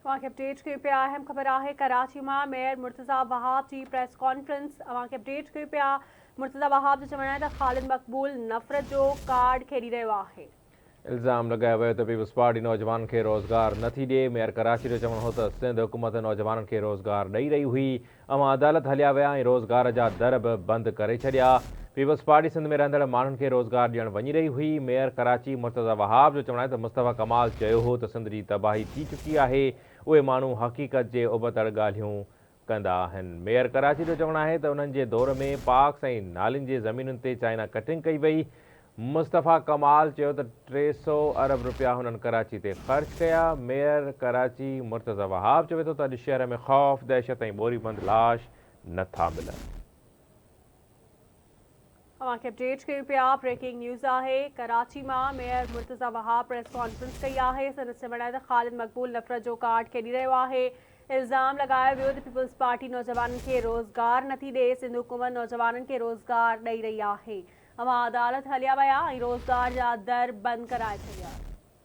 اوهان کي اپڊيٽ ڪيون پيا اهم خبر آهي ڪراچي مان ميئر مرتضيٰ وهاب جي پريس ڪانفرنس اوهان کي اپڊيٽ ڪيون پيا مرتضيٰ وهاب جو چوڻ آهي ته خالد مقبول نفرت جو ڪارڊ کيڏي رهيو آهي. الزام لڳايو ويو ته پيپلز پارٽي نوجوانن کي روزگار نه ٿي ڏئي، ميئر ڪراچي جو چوڻ هو ته سنڌ حڪومت نوجوانن کي روزگار ڏئي رهي هئي، اوهان عدالت هليا ويا ۽ روزگار جا در به بند ڪري ڇڏيا. پيپلز پارٽي سنڌ ۾ رهندڙ ماڻهن کي روزگار ڏيڻ وڃي رهي هئي. ميئر ڪراچي مرتضيٰ وهاب جو چوڻ آهي ته مصطفيٰ ڪمال چيو هو ته سنڌ جي تباهي ٿي چڪي آهي، اهي ماڻهو حقيقت جي ابتڙ ڳالهيون ڪندا آهن. ميئر ڪراچي جو چوڻ آهي ته انهن جي دور ۾ پارڪس ۽ نالين جي زمينن تي چائنا ڪٽنگ ڪئي وئي. مصطفيٰ ڪمال چيو ته 300 ارب رپيا هنن ڪراچي تي خرچ ڪيا. ميئر ڪراچي مرتضيٰ وهاب چوي ٿو ته اڄ شهر ۾ خوف، دهشت ۽ ٻوري بند لاش نه ٿا ملن. اوهان کي اپڊيٽ ڪيون پيا بريڪنگ نيوز آهي ڪراچي مان mayor Murtaza Wahab press conference ڪئي آهي سندس چوڻ آهي ته خالد مقبول نفرت جو ڪارڊ کيڏي رهيو آهي الزام لڳايو ويو ته پيپلز پارٽي نوجوانن کي روزگار نٿي ڏئي سنڌ حڪومت نوجوانن کي روزگار ڏئي رهي آهي اوهان عدالت هليا ويا ۽ روزگار جا در بند ڪرائي ڇڏيا.